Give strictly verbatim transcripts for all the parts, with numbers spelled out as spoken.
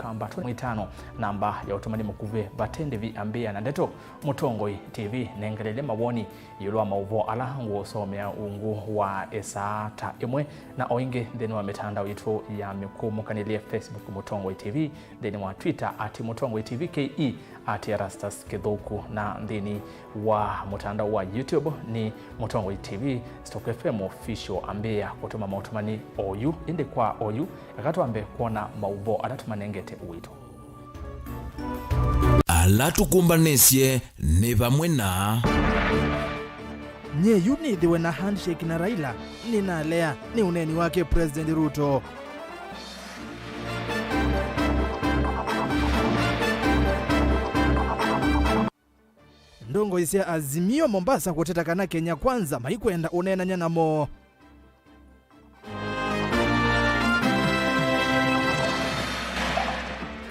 Kamba twenty-one, namba ya ũtũmani mũkuvĩ, vate ndĩvi ambĩĩa na ndeto. Mũtongoi T V nengelele mawoni ĩũlũ wa maũvoo ala ngũũsomea ungu wa ĩsaa ta ĩmwe, na o ĩngĩ nthĩnĩ wa mĩtandao yitũ ya mĩkũũmũkanĩlye, Facebook Mũtongoi T V, nthĩnĩ wa Twitter at Mũtongoi T V K E, at Erastus Kĩthũku, na nthĩnĩ wa mũtandao wa YouTube nĩ Mũtongoi T V, Stock F M Official. Ambĩĩa kũtũma maũtũmani oyu, ĩndĩ kwa oyu, eka twambe kwona maũvoo ala tũmanengete ũito. Ala tũkũmbanĩsye nĩ vamwe na. Nyie yu nĩthĩwe na handshake na Raila, nĩnalea nĩ ũneeni wake President Ruto. Ndongoi sya Azimio Mombasa kũteta kana Kenya Kwanza maikwenda ũneenany'a namo.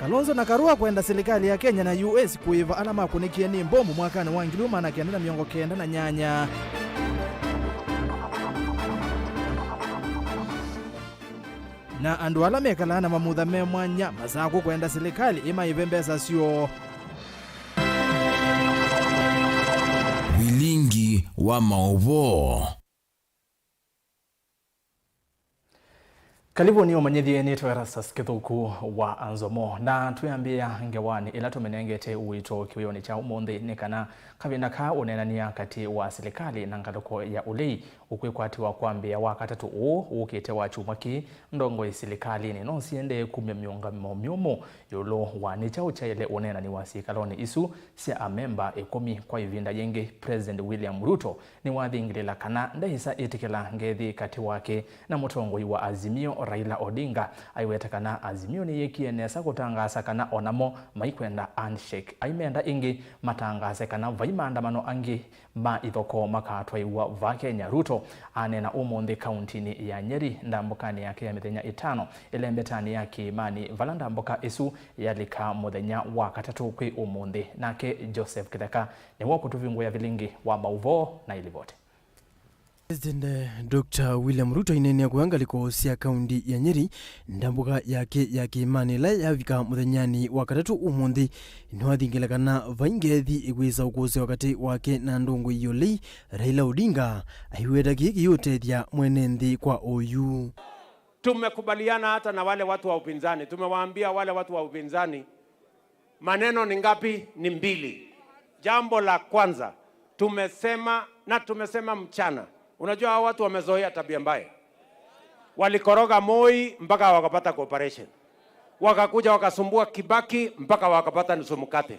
Kalonzo na Karua kwenda silikalĩ ya Kenya na U S kũĩva ala makũnĩkie nĩ mbomu mwakanĩ wa ngili ĩmwe maana kenda na mĩongo kenda na nyanya. Na andũ ala mekalaa na mamutha me mwanya masakũ kwenda silikalĩ ĩmaĩve mbesa syoo. Vilingi wa maũvoo. Kalivuni ũmanyĩthye, nĩtwa Erastus Kĩthũku wa Anzomo, na twĩambĩĩa ngewanĩ ĩla tũmenengete ũito kĩwĩonĩ kya ũmũnthĩ nĩ kana kavinda ka ũneenany'a katĩ wa silikalĩ na ngalĩko ya ũlei ũkwĩkwatĩwa kwambĩĩa Wakatatũ ũũ ũkĩte wa kyumwa kĩĩ. Ndongoi silikalĩnĩ no siendee kumya mĩũngamĩo myũmũ ĩũlũ wa nĩ kyaũ kyaĩle ũneenaniwa syĩkalonĩ isu sya amemba ĩkũmi. Kwa ĩvinda yĩngĩ, President William Ruto nĩwathingĩlĩla kana ndaĩsa ĩtĩkĩla ngethi katĩ wake na mũtongoi wa Azimio, Raila Odinga. Aiweta kana Azimio nĩyĩkie nesa kũtangaasa kana o namo maikwenda handshake. Aimenda ĩngĩ matangaase kana vai maandamano angĩ ma ithokoo makatwaĩwa vaa Kenya. Ruto aneena ũmũnthĩ kauntinĩ ya Nyeri, ndambũkanĩ yake ya mĩthenya ĩtano ĩlembetanĩ ya kĩĩmanĩ, vala ndambũka ĩsu yalika mũthenya wa katatũ kwĩ ũmũnthĩ. Nake Joseph Kĩtheka nĩwe ũkũtũvingũĩa vilingi wa maũvoo na ilivoti. President, eh, Doctor William Ruto aineenea kũya ngalĩko sya kaunti ya Nyeri, ndambũka yake ya kĩĩmanĩ ĩla yavika mũthenyanĩ wa katatũ ũmũnthĩ, nĩwathingĩla kana vai ngethi ĩkwĩsa ũkũsĩwa katĩ wake na ndongoi ya ũlei, Raila Odinga, aiweta kĩĩ kĩyĩũtethya mwene nthĩ kwa oyu. Tumekubaliana hata na wale watu wa upinzani, tumewaambia wale watu wa upinzani, maneno ni ngapi? Ni mbili. Jambo la kwanza, tumesema, na tumesema mchana. Unajua, hao watu wamezoea tabia mbaya. Walikoroga Moi mpaka wakapata cooperation. Wakakuja wakasumbua Kibaki mpaka wakapata nusu mkate.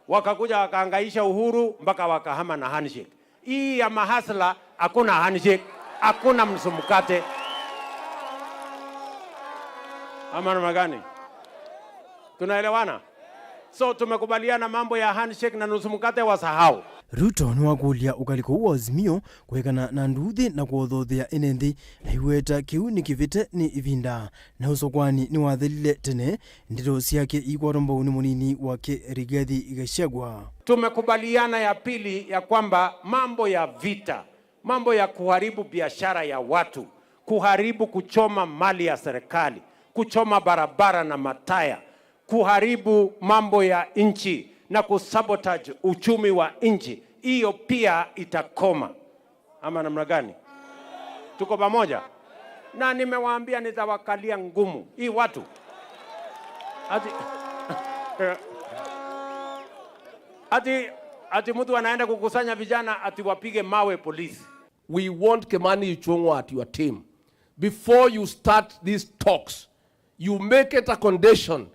Wakakuja wakahangaisha Uhuru mpaka wakahama na handshake. Hii ya mahasla, hakuna handshake, hakuna nusu mkate. Ama namna gani? Tunaelewana? So tumekubaliana mambo ya handshake na nusu mkate wasahau. Ruto nĩwakũlya ũkalĩko ũũ wa Azimio kũekana na nduuthĩ na kũothothea ene nthĩ, na aiweta kĩu nĩ kĩvĩte nĩ ĩvinda, na ũsũkwani nĩwathelile tene. Ndeto syake ikwatwa mbau nĩ mũnini wake Rigathi Gachagua. Tumekubaliana ya pili ya kwamba mambo ya vita, mambo ya kuharibu biashara ya watu, kuharibu, kuchoma mali ya serikali, kuchoma barabara na mataya, kuharibu mambo ya nchi na kusabotage uchumi wa nchi, hiyo pia itakoma. Ama namna gani? Tuko pamoja? Na nimewaambia nitawakalia ngumu hii watu. Ati, ati, ati mtu anaenda kukusanya vijana ati wapige mawe polisi. We want Kimani Ichung'wa at your team. Before you start these talks, you make it a condition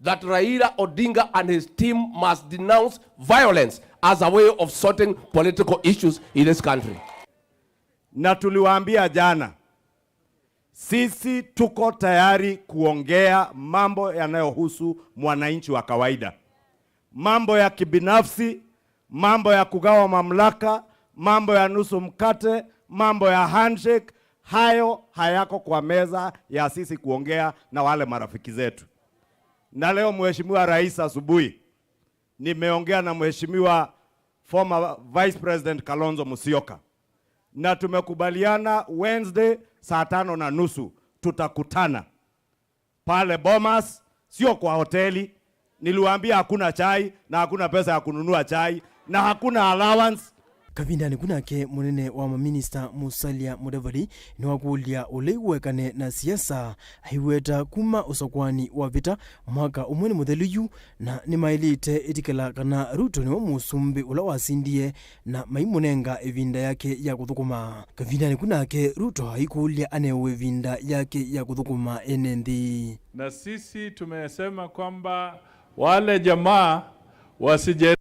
that Raila Odinga and his team must denounce violence as a way of sorting political issues in this country. Na tuliwaambia jana, sisi tuko tayari kuongea mambo yanayohusu mwananchi wa kawaida. Mambo ya kibinafsi, mambo ya kugawa mamlaka, mambo ya nusu mkate, mambo ya handshake, hayo hayako kwa meza ya sisi kuongea na wale marafiki zetu. Na leo, Mheshimiwa Rais, asubuhi nimeongea na Mheshimiwa former Vice President Kalonzo Musyoka, na tumekubaliana Wednesday saa tano na nusu tutakutana pale Bomas, sio kwa hoteli. Niliwaambia hakuna chai na hakuna pesa ya kununua chai na hakuna allowance. Kavindanĩ ku nake mũnene wa maminista Musalia Mudavadi nĩwakũlya ũlei ũekane na siasa, aiweta kuma ũsakũani wavĩta mwaka ũmwe nĩ mũthelu yu, na nĩmaĩlĩte ĩtikĩla kana Ruto nĩwe mũsumbĩ ũla wasindie na maimũnenga ĩvinda yake ya kũthũkũma. Kavindanĩ ku nake Ruto aikũlya anewe ĩvinda yake ya kũthũkũma ene nthĩ. Na sisi tumesema kwamba wale jamaa wasije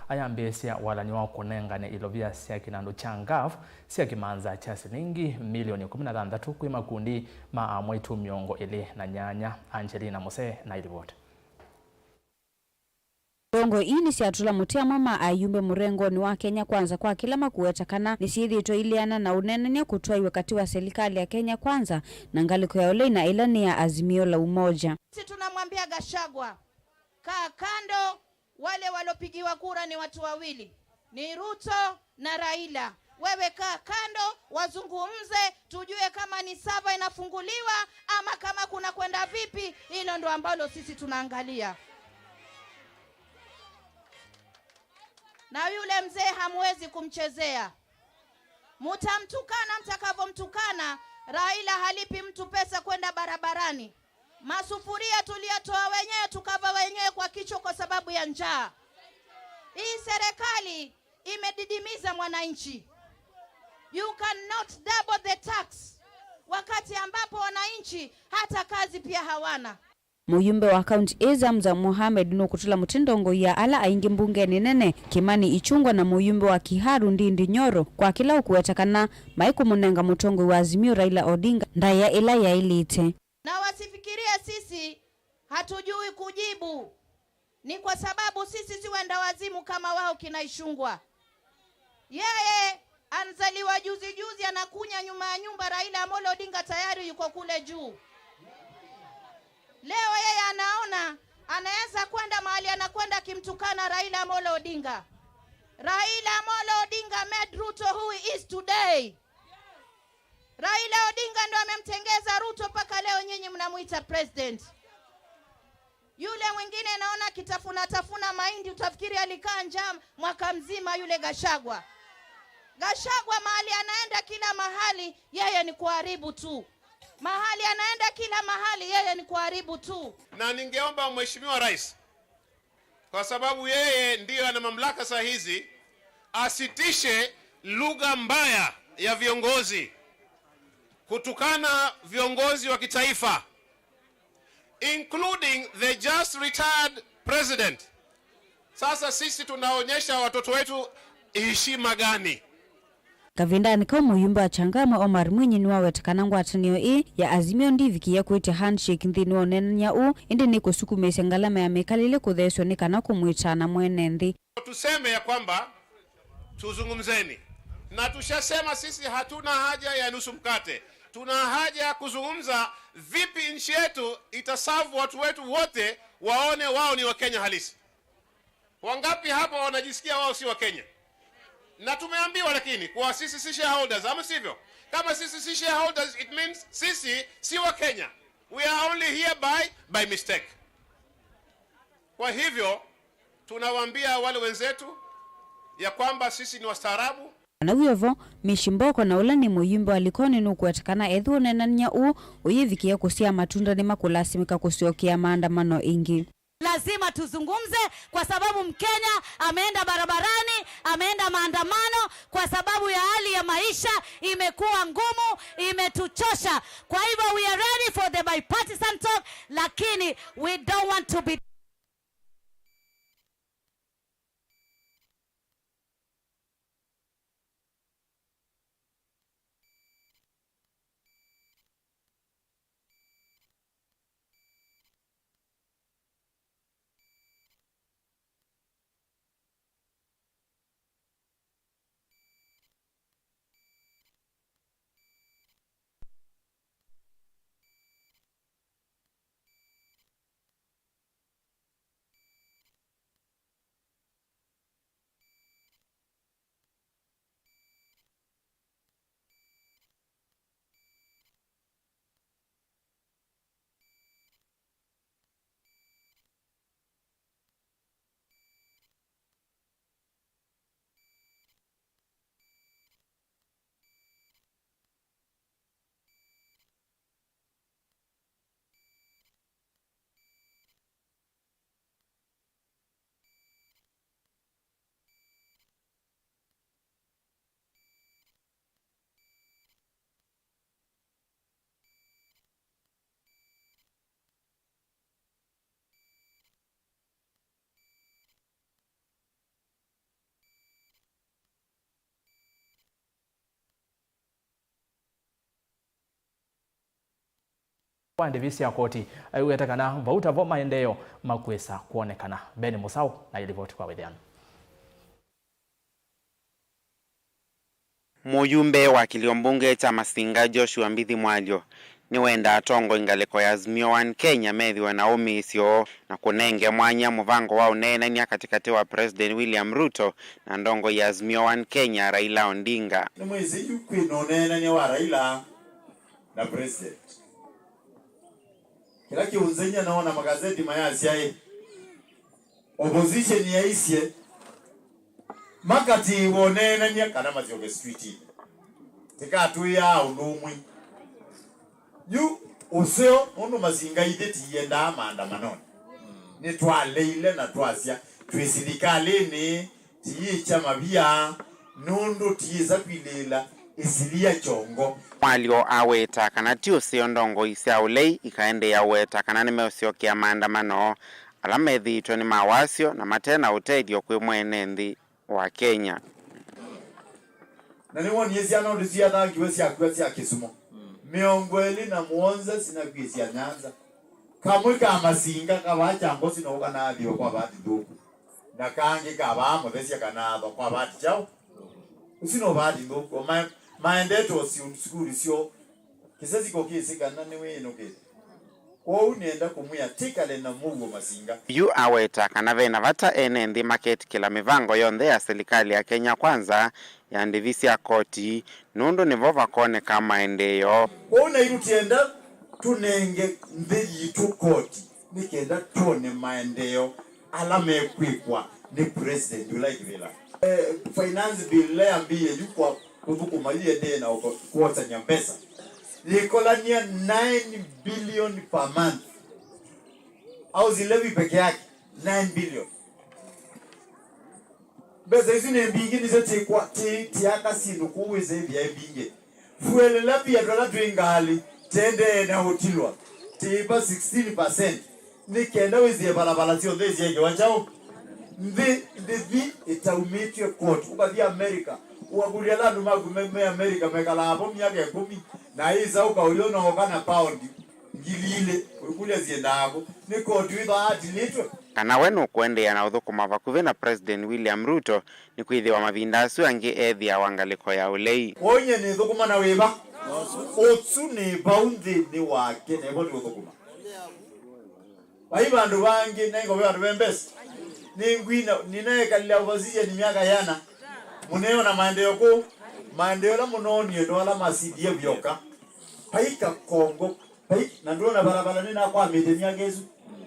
Ayambĩĩsya walany'o wa kũnengane ilovia sya kĩnandũ kya ngaf sya kĩmanza kya silingi milioni kũmi na thanthatũ kwĩ makundi ma amwaitũ mĩongo ĩlĩ na nyanya. Angelina Musee na ilivoti. Ndongoi ii nĩsyatũla mũtĩ amwe ma ayumbe mũrengonĩ wa Kenya Kwanza kwa kĩla makũweta kana nĩsyĩthĩĩtwe ileana na ũneenany'a kũtwaiwe katĩ wa selikalĩ ya Kenya Kwanza na ngalĩko ya ũlei na ĩla nĩ ya Azimio la Umoja. Sisi tunamwambia Gachagua, kaa kando, wale walopigiwa kura ni watu wawili, ni Ruto na Raila. Wewe kaa kando, wazungumze, tujue kama ni sava inafunguliwa ama kama kuna kwenda vipi. Hilo ndo ambalo sisi tunaangalia. Na yule mzee hamwezi kumchezea. Mutamtukana mtakavyomtukana, Raila halipi mtu pesa kwenda barabarani. Masufuria tuliyatoa wenyewe, tukava wenyewe kwa kichwa kwa sababu ya njaa. Hii serikali imedidimiza mwananchi. You cannot double the tax wakati ambapo wananchi hata kazi pia hawana. Mũyumbe wa kaunti ĩĩ Zamzam Mohamed nũkũtũla mũtĩ ndongoi ya ala aingĩ mbungenĩ nene, Kimani Ichung'wah, na mũyumbe wa Kiharu Ndindi Nyoro kwa kĩla ũkũweta kana maikũmũnenga mũtongoi wa Azimio Raila Odinga ndaĩa ĩla yaĩlĩte. Na wasifikirie sisi hatujui kujibu. Ni kwa sababu sisi si wenda wazimu kama wao kina Ichung'wah. Yeye anzaliwa juzi juzi, anakunya nyuma ya nyumba, Raila Amolo Odinga tayari yuko kule juu. Leo yeye anaona anaweza kwenda mahali anakwenda akimtukana Raila Amolo Odinga. Raila Amolo Odinga made Ruto who he is today. Raila Odinga ndo amemtengeza Ruto mpaka leo nyinyi mnamuita president. Yule mwingine naona akitafuna tafuna mahindi, utafikiri alikaa njaa mwaka mzima yule Gachagua. Gachagua mahali anaenda kila mahali, yeye ni kuharibu tu. Mahali anaenda kila mahali, yeye ni kuharibu tu. Na ningeomba Mheshimiwa Rais, kwa sababu yeye ndiyo ana mamlaka saa hizi, asitishe lugha mbaya ya viongozi, kutukana viongozi wa kitaifa, including the just retired president. Sasa sisi tunaonyesha watoto wetu heshima gani? Kavindanĩ kau, mũyumbe wa Changamwe Omar Mwinyi nĩwaweta kana ngwatanĩo ĩĩ ya Azimio ndĩvikĩĩa kwĩtya handshake nthĩnĩ wa ũneenany'a ũũ, ĩndĩ nĩkũsukumĩĩsya ngalama ya mĩkalĩle kũtheesw'a nĩ kana kũmwĩtaa na mwene nthĩ. Tuseme ya kwamba tuzungumzeni. Na tushasema sisi hatuna haja ya nusu mkate. Tuna haja ya kuzungumza vipi nchi yetu itaserve watu wetu wote, waone wao ni Wakenya halisi. Wangapi hapa wanajisikia wao si wa Kenya? Na tumeambiwa lakini kuwa sisi si shareholders, ama sivyo? Kama sisi si shareholders, it means sisi si wa Kenya. We are only here by, by mistake. Kwa hivyo, tunawaambia wale wenzetu ya kwamba sisi ni wastaarabu. Ona wĩ o vo, Mishi Mboko, na ũla nĩ mũyumbe wa Likoni, nũkũweta kana ethĩwa ũneenany'a ũũ ũyĩvikĩĩa kũsyaa matunda, nĩmakũlasimĩka kũsyokea maandamano ĩngĩ. Lazima tuzungumze kwa sababu Mkenya ameenda barabarani, ameenda maandamano kwa sababu ya hali ya maisha imekuwa ngumu, imetuchosha. Kwa hivyo we are ready for the bipartisan talk, lakini we don't want to be Wa ndĩvi sya koti aiweta kana vau tavo maendeeo makwĩsa kwonekana. Ben Mũsaũ na ĩlivoti kwa wĩthĩano. Mũyumbe wa kĩlio mbunge kya Masinga Joshua Mbithi Mwalyo nĩwendaa atongoi ngalĩko ya Azimio One Kenya methĩwe na ũmĩĩsyo na kũnenge mwanya mũvango wa ũneenany'a katĩkatĩ wa President William Ruto na ndongoi ya Azimio One Kenya Raila Odinga. Nĩmwĩsĩ yu kwĩna ũneenany'a wa Raila na President. Kĩla kĩũnzenia noona makaseti mayasya ĩ, opposition yaisye makatiĩwa ũneenany'a kana masyoke streetinĩ. Tĩkatwĩaa ũndũ ũmwe. Yu ũseo nũndũ Masinga ithyĩ tiendaa maandamanonĩ. Nĩtwaleile na twasya twĩ silikalĩnĩ, tiĩkya mavia nũndũ tiĩsa kwilĩĩla ĩsilia kyongo. Mwalyo aweta kana ti ũseo ndongoi sya ũlei ikaendeea ũweta kana nĩmeũsyokea maandamano ala methĩĩtwe nĩ ma wasyo na mate na ũtethyo kwĩ mwene nthĩ wa Kenya. Na nĩwonie syana ũndũ syathangĩwe syakw'a sya kĩsumo. Mĩongo ĩlĩ na mũonza sinakw'ĩsya Nyanza. Kamwe ka Masinga kavaa kyangwa sino ũkanaathĩwe kwa vati nthũku. Na kangĩ kavaa mũthesya kanaathwa kwa vati kyaũ? Ũsu no vati nthũku. O ma-, maendete o sukulu syoo. Kĩsesi ko kĩsĩ kana nĩwĩĩnũkĩte. Kwoou nĩenda kũmwĩa tĩkale na mũuo Masinga. Yu aweta kana ve na vata ene nthĩ maketĩkĩla mĩvango yonthe ya silikalĩ ya Kenya Kwanza ya ndĩvi sya koti nũndũ nĩvo vakoneka maendeeo. Kwoou naitũ tienda tũnenge nthĩ yitũ koti nĩ kenda twone maendeeo ala mekwĩkwa nĩ President ũla ĩkĩvĩla. Eh, finance bill ĩla yambĩĩe yu kwa kũthũkũma yu yendee na ũko-, kwosany'a mbesa yĩkolany'a nine billion per month. House levy peke yake, nine billion. Mbesa isu nĩ mbingĩ, nĩsyo tiĩkwa, ti-, tiaka syĩndũ kũu wĩsĩ ĩthĩa ĩ mbingĩ. Fuel ĩla pia twala twĩ ngalĩ, tendee na ũtilwa, tiĩva sixteen percent. Nĩ kenda wĩsĩe valala syonthe isyekewa kyaũ? Nthĩ ndĩthi ĩtaumĩtw'e koti. Ũkathi America, ũkakũlya ala andũ maku me, me America mekalaa vo myaka ĩkũmi, na ĩsa ũkaũyona oka na paundi ngili ilĩ, ũikũlya siendaa kũ? Nĩ koti wĩthaa atilĩtwe. Kana we nũkũendeea na ũthũkũma vakuvĩ na President William Ruto, nĩkwĩthĩwa mavinda asu angĩ ethĩawa ngalĩko ya ũlei. Kwoou nyie nĩthũkũma na wĩva? Ũsu nĩ vau nthĩnĩ wake, na ĩvo nĩũthũkũma. Vai vandũ vangĩ, naingo ve vandũ ve mbesa. Nĩngwina, nĩnaekalile opposition myaka yana. Mũneona maendeeo kũu? Maendeeo ala mũnoonie no ala ma C D F yoka. Vai kakongo, vai, na ndwona valala nĩnakwamĩte myaka ĩsu.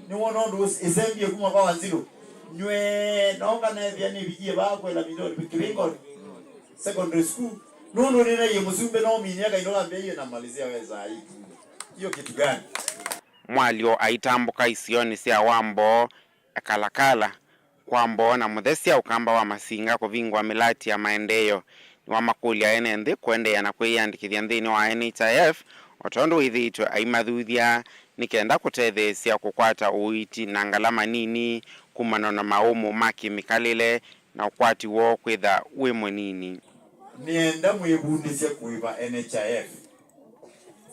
Nĩwona ũndũ ũs-, ĩsembie kuma kwa Wanzilũ? Nywee, noka neethĩa nĩvikie vaa kwela Mindoni, Kĩvingoni Secondary School. Nũndũ nĩnaie mũsumbĩ no minie kaindo kambĩie na malizia weza hii. Hiyo kitu gani? Mwalyo aitambũka isionĩ sya Wamboo, Kalakala, Kwamboo na Mũthesya, Ũkamba wa Masinga kũvingũa mĩlati ya maendeeo. Nĩwamakũlya ene nthĩ kũendeea na kwĩyĩandĩkĩthya nthĩnĩ wa N H I F, o tondũ wĩthĩĩtwe aimathuthya, nĩ kenda kũtetheesya kũkwata ũiiti na ngalama nini kumana na maũmũ ma kĩmĩkalĩle na ũkwati woo kwĩtha wĩ mũnini. Nĩenda mwĩvundĩsye kũĩva N H I F.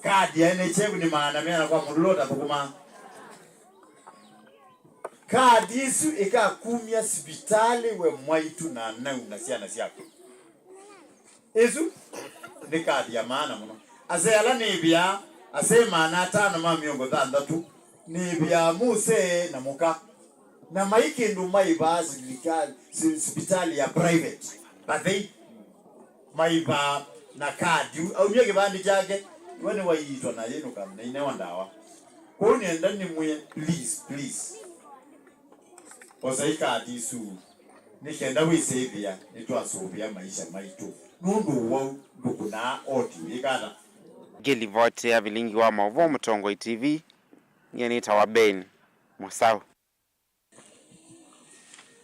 Kadi ya N H I F nĩ maana meana kwa mũndũ ũla ũtathũkũmaa. Kadi ĩsu ĩkakumya sivitalĩ we mwaitũ na nau na syana syaku. Ĩsu nĩ kadi ya maana mũno. Asyai ala nĩvĩaa, asyai maana atano ma mĩongo thanthatũ, nĩvĩaa mũsee na mũka. Na mai kĩndũ maĩvaa silikali, si-, sivitalĩ ya private. Vathei. Maĩvaa na kadi. Aumya kĩvandĩ kyake, we nĩwaiitwa na yĩnũka na inewa ndawa. Kwoou nĩenda nĩmwĩe, please, please. Osai kadi isu. Nĩ kenda wĩsĩthĩa nĩtwasũvĩa maisha maitũ. Nũndũ ũwau ndũkũnaa oti wĩkata. Ngĩlivoti ya vilingi wa maũvoo Mũtongoi T V, nyie nĩtawa Ben Mũsaũ.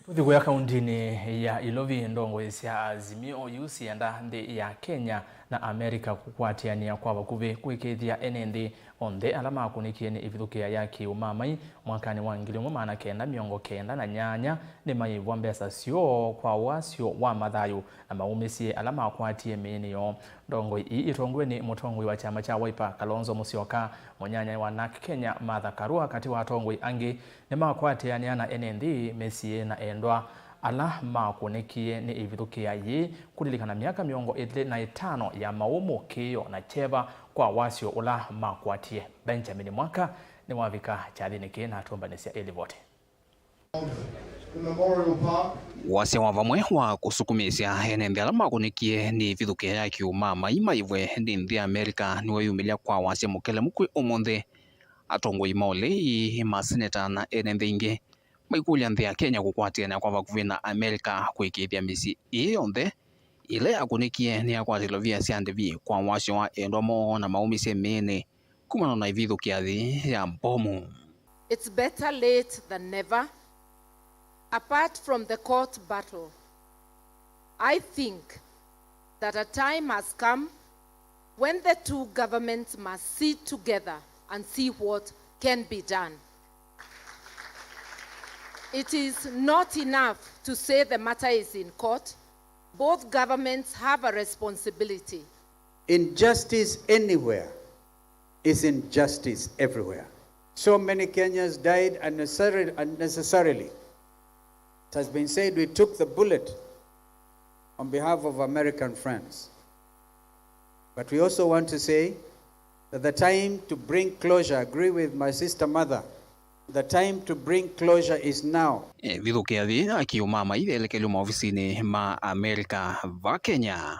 Tũthi kũya kauntinĩ ya Ilovi, ndongoi sya Azimio yu sienda nthĩ ya Kenya na Amerika kũkwatĩanĩa kwa vakuvĩ kũĩkĩĩthya ene nthĩ onthe ala makũnĩkie nĩ ĩvithũkĩa ya kĩũmamai mwakanĩ wa ngili ĩmwe maana kenda mĩongo kenda na nyanya nĩmaĩvwa mbesa syoo kwa wasyo wa mathayũ na maumĩsye ala makwatie mĩĩnĩ yoo. Ndongoi ii itongoew'e nĩ mũtongoi wa kyama kya Wiper, Kalonzo Musyoka, mũnyanyae wa NARC Kenya, Martha Karua, katĩ wa atongoi angĩ, nĩmakwatĩanĩa na ene nthĩ, mĩsyĩ na endwa ala makũnĩkie nĩ ĩvithũkĩa yĩĩ kũlilikana myaka mĩongo ĩlĩ na ĩtano ya maũmũ, kĩĩo na kyeva kwa wasyo ũla makwatie. Benjamin Mwaka nĩwavika kyathĩnĩ kĩĩ na atũmbanĩsya ĩlivoti. Wasya wa vamwe wa kũsukumĩĩsya ene nthĩ ala makũnĩkie nĩ ĩvithũkĩa ya kĩũmamai maĩvwe nĩ nthĩ ya Amerika nĩweyumĩlya kwa wasya mũkelemu kwĩ ũmũnthĩ. Atongoi ma ũlei, maseneta na ene nthĩ ingĩ maikũlya nthĩ ya Kenya kũkwatĩanĩa kwa vakuvĩ na Amerika kũĩkĩĩthya mĩsyĩ ĩĩ yonthe ĩla yakũnĩkie nĩyakwata ilovia sya ndĩvi kwa wasyo wa endwa moo na maumĩsye mĩĩnĩ kumana na ĩvithũkĩa yĩĩ ya mbomu. It's better late than never. Apart from the court battle, I think that a time has come when the two governments must sit together and see what can be done. It is not enough to say the matter is in court. Both governments have a responsibility. Injustice anywhere is injustice everywhere. So many Kenyans died unnecessarily, unnecessarily. It has been said we took the bullet on behalf of American friends. But we also want to say that the time to bring closure, I agree with my sister mother, the time to bring closure is now. Ĩvithũkĩa yĩĩ ya kĩũmamai yelekelw'e maovisinĩ ma Amerika va Kenya.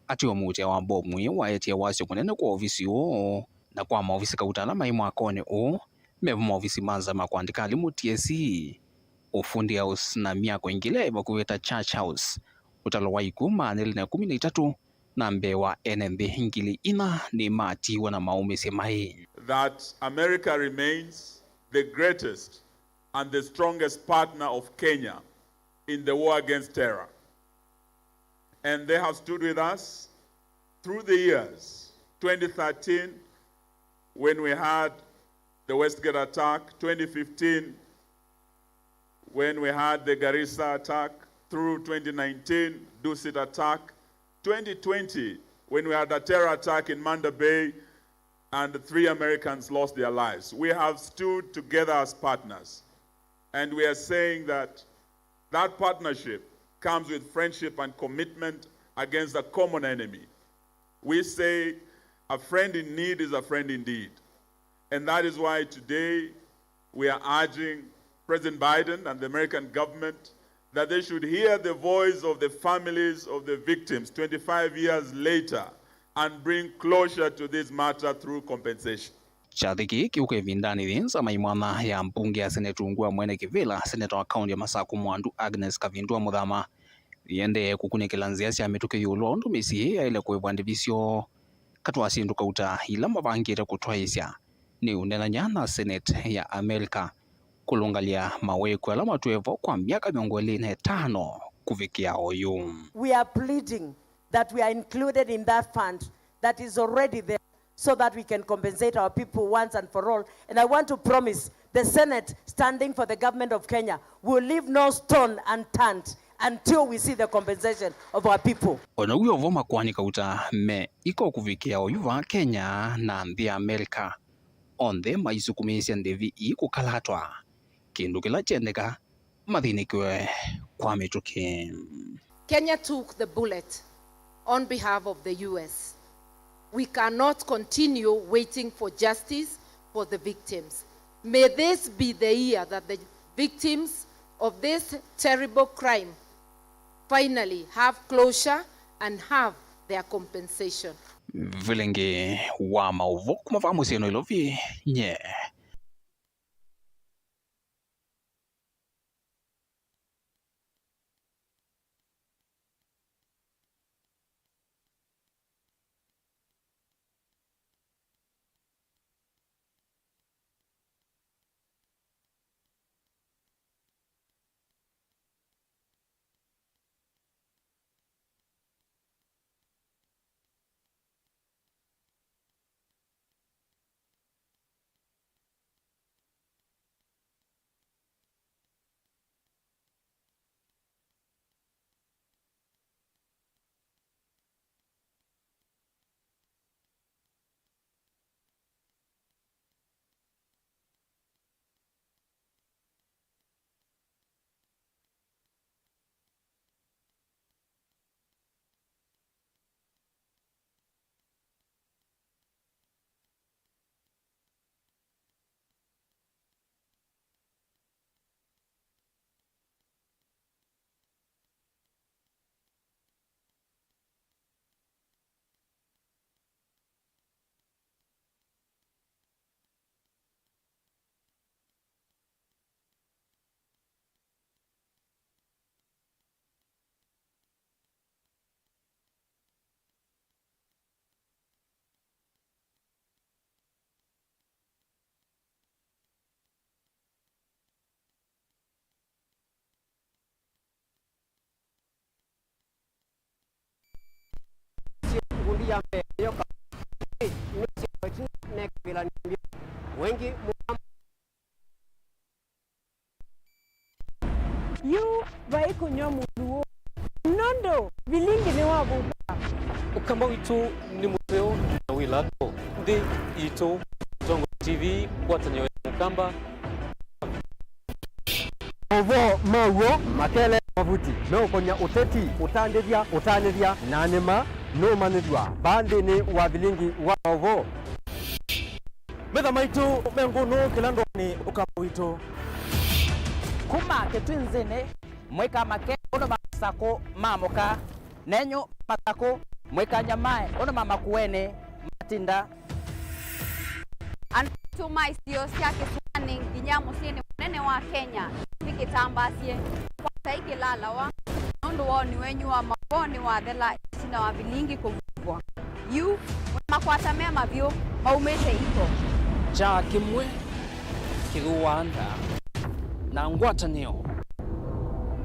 Atĩ o mũutĩa wa mbomu ĩĩ waetie wasyo mũnene kwa ovisi ũũ na kwa maovisi kauta ala maĩ mwakonĩ ũũ, mevo maovisi ma nza ma kũandĩka alimũ, T S C, Ufundi House, na myako ĩngĩ ĩla yĩ vakuvĩ ta Church House. Ũtalo wa ikw'ũ maana elĩ na ĩkũmi na itatũ na mbee wa ene nthĩ ngili inya nĩmatiiwe na maumĩsye maĩ. That America remains the greatest and the strongest partner of Kenya in the war against terror. And they have stood with us through the years, twenty thirteen, when we had the Westgate attack, twenty fifteen, when we had the Garissa attack, through twenty nineteen, Dusit attack, twenty twenty, when we had a terror attack in Manda Bay, and three Americans lost their lives. We have stood together as partners, and we are saying that that partnership comes with friendship and commitment against a common enemy. We say a friend in need is a friend indeed. And that is why today we are urging President Biden and the American government that they should hear the voice of the families of the victims twenty-five years later and bring closure to this matter through compensation. Kyathĩ kĩĩ kĩũka ĩvindanĩ yĩ nzama imwanya ya mbunge ya Senate ungu wa Mwene Kĩvĩla, seneta wa kaunti ya Masakũ Mwandu Agnes Kavindua Mũthama, yĩendee kũkunĩkĩla nzĩa sya mĩtũkĩ ĩũlũ wa ũndũ mĩsyĩ yaĩle kũĩvwa ndiviso katĩ wa syĩndũ kauta ila mavangĩte kũtwaĩĩsya nĩ ũneenany'a na Senate ya America kũlũngalya mawĩko ala matwĩe vo kwa myaka mĩongo ĩlĩ na ĩtano kũvikĩa oyu. We are pleading that we are included in that fund that is already there so that we can compensate our people once and for all. And I want to promise the Senate, standing for the government of Kenya, will leave no stone unturned until we see the compensation of our people. O na w'o vo makoani kauta me iko kũvikĩa oyu vaa Kenya na nthĩ ya America, onthe maisukumĩĩsya ndĩvi ii kũkalatwa, kĩndũ kĩla kyendeka mathĩnĩkĩwe kwa mĩtũkĩ. Kenya took the bullet on behalf of the U S. We cannot continue waiting for justice for the victims. May this be the year that the victims of this terrible crime finally have closure and have their compensation. Vilingi wa maũvoo kuma vaa mũsyĩ Nairobi, nye Ikundi ya mbee yoka nĩ sya ĩtina mekĩvĩla nĩmbya wengi mũkamba. Yu vai kũnyw'a mũndũ ũũ, nũndũ vilingi nĩwavũka. Ũkamba witũ nĩ mũseo na wĩ lato nthĩ yitũ. Tongoi T V, ngwatanĩo ya Mũkamba. Maũvoo ma w'o makele mavuti meũkonya ũteti, ũtandĩthya, ũtanĩthya, na nĩma nũũmanyĩthw'a vaa nthĩnĩ wa vilingi wa maũvoo. Metha maitũ me ngũnũ kĩla ndũanĩ Ũkamba witũ. Kuma Kĩtwinzĩnĩ mwĩka make ũndũ ma Masakũ maamũka, nenyu Masakũ mwĩka nyamae ũndũ ma Makueni matinda. Andũ aitũ ma isio sya kĩsũanĩ nginya mũsyĩnĩ mũnene wa Kenya nĩkĩtambaasye. Kwata ikĩlalawa nũndũ woni wenyu wa maũvoo nĩwathela ĩtina wa vilingi kũvuvwa. Yu, mwĩ makwata me mavyũ maumĩte iko. Kyaa kĩmwe kĩthũaa nda na ngwatanĩo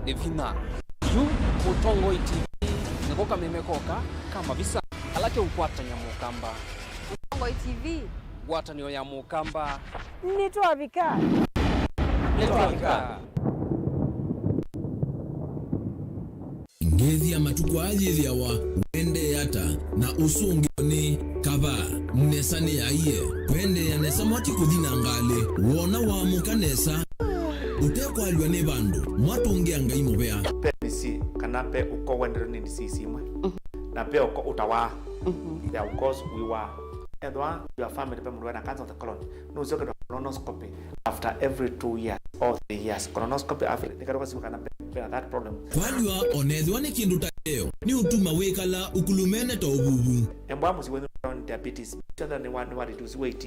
nĩ vinya. Yu Mũtongoi T V nĩko kameme koka ka mavisa ala keũkwatany'a Mũkamba. Mũtongoi T V. Ngwatanĩo ya Mũkamba. Nĩtwavika. Nĩtwavika. Ngethya matukũ aa yĩthĩawa ũendee ata na ũsũngĩo nĩ kavaa nesa nĩyaie kwendeea nesa mwaki kũthi na ngalĩ wona waamũka nesa ũtekwalw'a nĩ vandũ mwatũngĩa Ngai mũvea. Ve mĩsyĩ kana ve ũko wendewe nĩ disease imwe. Na ve ũko ũtawaa. There are ukos wiwaa. Ethwa your family ve mũndũ wĩna cancer of the colon, nũsyoke colonoscopy after every two years or three years. Colonoscopy after, nĩkatũka simu kana ve, vena that problem. Kwalw'a onethĩwa nĩ kĩndũ ta kĩeo, nĩ ũtuma wĩkala ũkulumene ta ũvuvu. Embwa mũsyĩ wenyu nĩ diabetes, syonthe nĩ wa, nĩ wa reduce weight,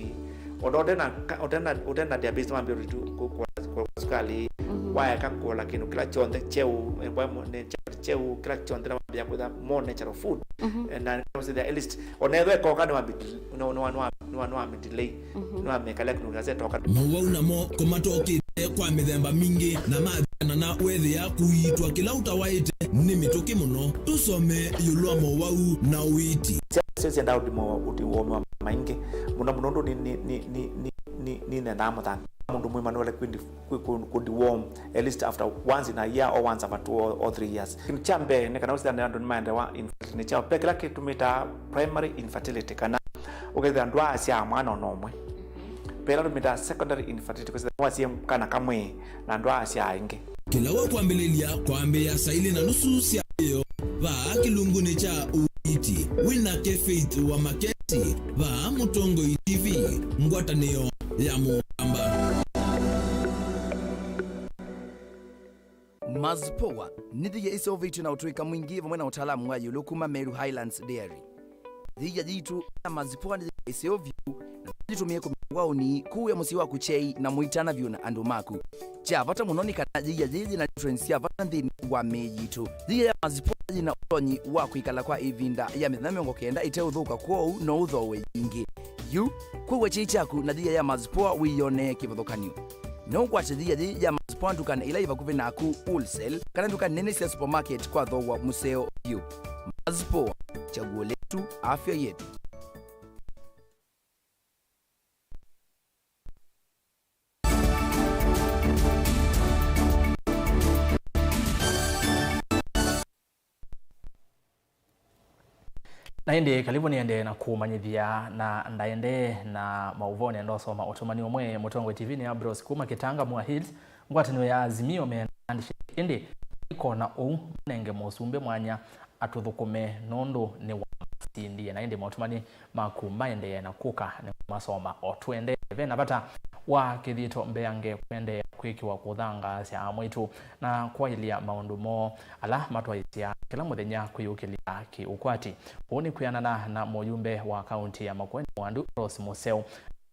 Ona ũte na ka- ũte na ũte na diabetes, nĩwambĩĩe tu kũ- kũola kũola sukali. Mhm. Waeka kũola kĩndũ kĩla kyonthe kyeũ, eh, wa mo- nĩ kyeũ, kĩla kyonthe nĩwambĩĩa kwĩtha more natural food. Mhm. Eh, na nĩwambĩĩa at least ona ethwa ekoka nĩwambi- nĩwa- nĩwa- nĩwa- nĩwa- nĩwamĩdelay. Mhm. Nĩwamĩkalya kĩndũ kĩla setoka. Mowau namo kũmatokĩte kwa mĩthemba mingĩ na mathiana na wethĩa kũiitwa kĩla ũtawaĩte nĩ mĩtũkĩ mũno. Tũsome ĩũlũ wa mowau na ũiiti. Sya- syo syendaa ũthimo ũthi wome wa maingĩ mũno mũno ũndũ nĩ nĩ nĩ nĩ nĩ nĩ nĩ nendaa mũthanga mũndũ mwĩma nĩwele kwĩndi kwĩ- kwĩ- kũthi wome at least after once in a year or once after two or, or three years. Kĩndũ kya mbee nĩ kana ũsithanĩa andũ nĩmaendewa infertility kyao. Ve kĩla kĩtũmĩtaa primary infertility kana ũkethĩa ndwaasyaa mwana ona ũmwe. Ve ĩla tũmĩtaa secondary infertility, kwĩsĩla wasie kana kamwe na ndwaasyaa ĩngĩ. Kĩla wa kwambĩlĩlya kwambĩĩa saa ilĩ na nusu sya ĩyo, vaa kĩlungunĩ kya ũiiti wĩnake Faith wa Maketi, vaa Mũtongoi T V, ngwatanĩo ya Mũkamba. Mazpoa nĩ thia ĩseũvĩtw'e na ũtũĩka mwingĩ vamwe na ũtaalamu wa ĩũlũ kuma Meru Highlands Dairy. Yĩia yitũ ya Mazpoa nĩ yĩia ĩseo vyũ, na yĩtũmĩe kũmina waũni, kũĩa mũsyĩ waku kyei, na mũitana vyũ na andũ maku. Kya vata mũno nĩ kana yĩia yĩĩ yĩna nutrients sya vata nthĩnĩ wa mĩĩ yitũ. Yĩia ya Mazpoa yĩna ũtonyi wa kwĩkala kwa ĩvinda ya mĩthenya mĩongo kenda ĩteũthũka, kwoou no ũthooe yingĩ. Yu, kũw'a kyei kyaku na yĩia ya Mazpoa wĩyonee kĩvathũkany'o. No ũkwate yĩia yĩĩ ya Mazpoa ndukanĩ ĩla yĩ vakuvĩ naku, wholesale, kana nduka nene sya supermarket kwa thooa mũseo vyũ. Mazpoa, chaguo letu, afya yetu. Na ĩndĩ, karibu nĩendee na kũmanyĩthya, na ndaendee na maũvoo, nenda ũsoma ũtũmani ũmwe. Mũtongoi T V nĩ Ambrose kuma Kitanga Moore Hills, ngwatanĩo ya Azimio me na handshake, ĩndĩ ikona ũu manenge mũsumbĩ mwanya atũthũkũme nũndũ nĩwamasindie. Na ĩndĩ maũtũmani maku maendee na kũka, nĩmasoma o tũendee. Ve na vata wa kĩthito mbeange kũendee kwĩkĩwa kũthangaasya amwaitũ na kwaĩlya maũndũ moo ala matwaĩsya kĩla mũthenya kwĩyũkĩlya kĩ-ũkwati. Ũu nĩ kwĩanana na mũyumbe wa kaunti ya Makueni Mwandu, Rose Mũseo,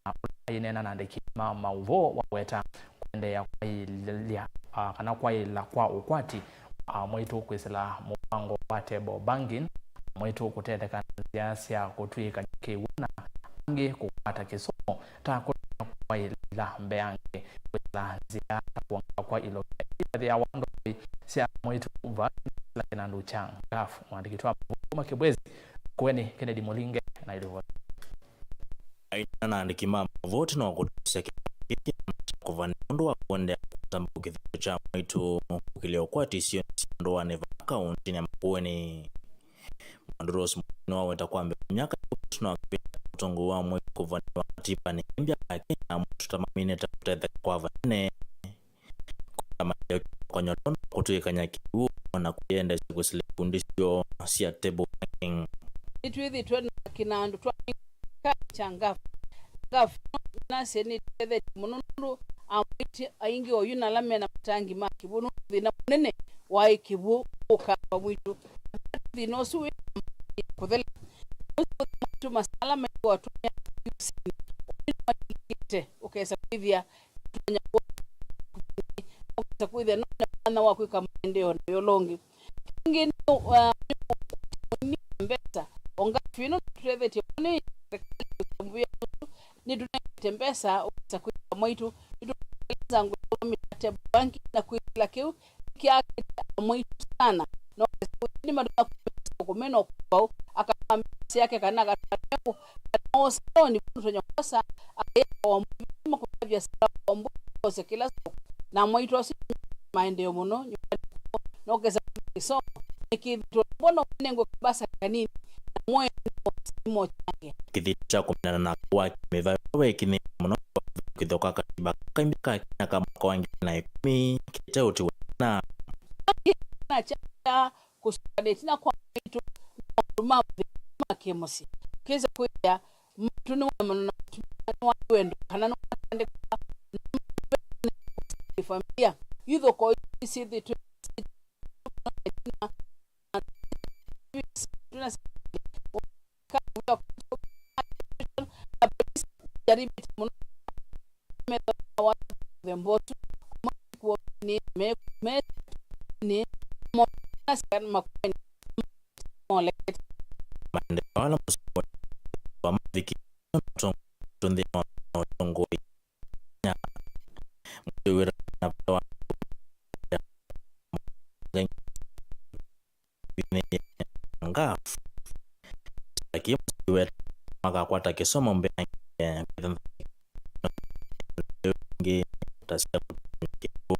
na ũla aineena na andĩki ma maũvoo waweta kũendeea kwaĩlya, ah, kana kwaĩla kwa ũkwati wa amwaitũ kwĩsĩla mũvango wa table banking, amwaitũ kũtetheka na nzĩa sya kũtw'ĩĩkany'a kĩw'ũ, na angĩ kũkwata kĩsomo ta kũtonya kwaĩla mbeange kwĩsĩla nzĩa ta kwongela kwa ilovia ila ithĩawa ndoi sya amwaitũ vaa kĩla kĩnandũ kya ngafu. Mũandĩki wa maũvoo kuma Kĩbwezi, Makueni, Kennedy Mũlinge na ilivoti. Aineena na andĩki ma maũvoo ĩtina wa kũtavasya kĩveti kĩĩ kya kũvanĩwa nũndũ wa kũendeea kũtamba kĩthito kya amwaitũ kũkĩlya ũkwati isionĩ sya ndũanĩ vaa kaũntĩnĩ ya Makueni. Mwandu Rose Mũseo nĩwaweta kwa mbee myaka ĩkũmi ĩtina wa kĩvĩla kya ũtongoi wa amwaitũ kũvanĩwa katibanĩ ĩĩ mbya ya Kenya, amwaitũ ta maminĩte kũtetheka kwa vanene. Kũka maendeeo kĩvathũkany'o tondũ wa kũtw'ĩĩkany'a kĩw'ũ, o na kwĩyendeesya kwĩsĩla ikundi syoo sya table banking. Nĩtwĩthĩtwe na kĩnandũ twa kya ngafu. Ngafu ĩno nasye nĩtũtethetye mũno nũndũ amwaitũ aingĩ oyu na ala me na matangi ma kĩw'ũ nũndũ thĩna mũnene waĩ kĩw'ũ kũka vamwe witũ. Thĩna ũsu wĩ kũthela. Ũsu maitũ masala maitũ atũmĩa ũsinĩ. Ũndũ nĩmalikĩte ũkesa kwĩthĩa Tonya kũkũsa kwĩthĩa none mwanya wa kwĩka maendeeo na wĩa ũla ũngĩ. Kĩngĩ nĩ, uh, nĩ ũkũni wa mbesa. O ngafu ĩno nĩtũtethetye mũno nĩ serikali kũsambũĩa tũtũ, nĩtũnengete mbesa ũkũsa kwĩka mwaitũ, nĩtũtekeleza ngũa ya table banking na kwĩsĩla kĩu nĩkĩakĩte amwaitũ sana. No kesa ũsu nĩmatonya kũmena ũkũmena ũkũmbaũ, akamwambia syake kana akatwaa kana osa loan, nũtonya kwosa, akayĩka wa mũthima kũtavya sala wa mbũi, kose kĩla soko. Na mwaitũ asu maendeeo mũno nyũmbanĩ kwoo, nokesa kĩsomo, nĩkĩthĩtwe mbona ũnengwe kĩmbasa kanini, na mwe nĩmo kyange. Kĩthito kya kũmenana na waki mĩvaĩo wekinyĩte mũno kwa kĩthokwa katiba kaimbĩ ka Kenya ka mwaka wa ngili na ĩkũmi kĩte ũtiwa na na kya kũsũkanĩa ĩtina kwa maitũ maũndũ ma mũthenya ma kĩmũsyĩ. Ũkĩsa kwĩthĩa maitũ nĩwaemanwa na mũtumĩa, nĩwaĩ wendo, kana nĩwatandĩkwa na familia. Ithũko isu syĩthĩtwe ĩtina me, me, nĩ, mo, masikani makueni, molekete. Maendeeo ala mũsũngũe wa mathiki tũnthĩ no ũsũngũi. Nya, mũtwĩw'ĩra na vata wa ngaf. Lakini mũsũngũe makakwata kĩsomo mbeange ĩngĩ ta sya kũtũmĩa kĩw'ũ.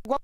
kwa